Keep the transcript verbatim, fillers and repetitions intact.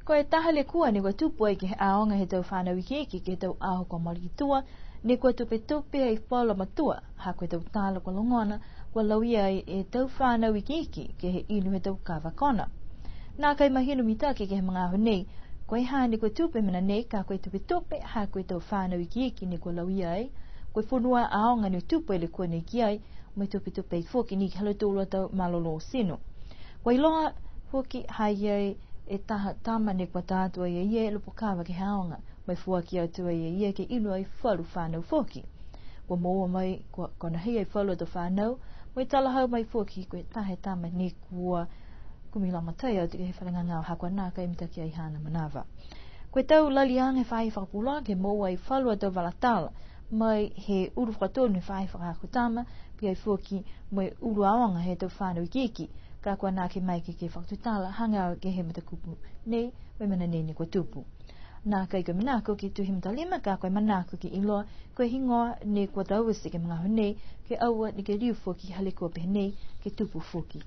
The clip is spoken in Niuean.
Ko e taha lekua ne kua tupu ai ke he aoga he tau fanau ikiiki ke he tau aho kua mole ki tua, ne kua tupetupe ai falu a matua, ha ko e tau tala kua logona, kua lauia ai e tau fanau ikiiki ke he inu he tau kava kona. Nākai mahino mitaki ke he magaaho nei, ko e hā ne kua tupu e mena nei, ka ko e tupetupe, ha ko e tau fanau ikiiki ne kua lauia ai, ko e fonua aoga ne tupu e lekua nei ki ai, mo e tupetupe foki ni ke he ha lautolu a tau malolō tino. Kua iloa foki ha i ai e taha tama ne kua tā atu ai e ia e lupo kava ke he aoga, mo e foaki atu ai e ia ke inu ai falu fanau foki. Kua moua mai, kua konahia ai falu a tau fanau, mo e talahau mai foki ko e taha e tama ne kua kumi lagomatai atu ke he fale gagao ha kua nākai mitaki ai haana manava. Ko e tau laliaga he faahi fakapuloa ke moua ai falu a tau vala tala, mai he ulu fakatonu he faahi fakaako tama, pihia foki mo e ulu aoga he tau fanau ikiiki, ka kua nākai maeke ke fakatutala hagaao ke he matakupu nei, mo e mena nei ne kua tupu. Nākai ko e manako ke tohi matalima, ka ko e manako ke iloa ko e heigoa ne kua taute ke he magaaho nei, ke aua neke liu foki ha lekua pehē nei ke tupu foki.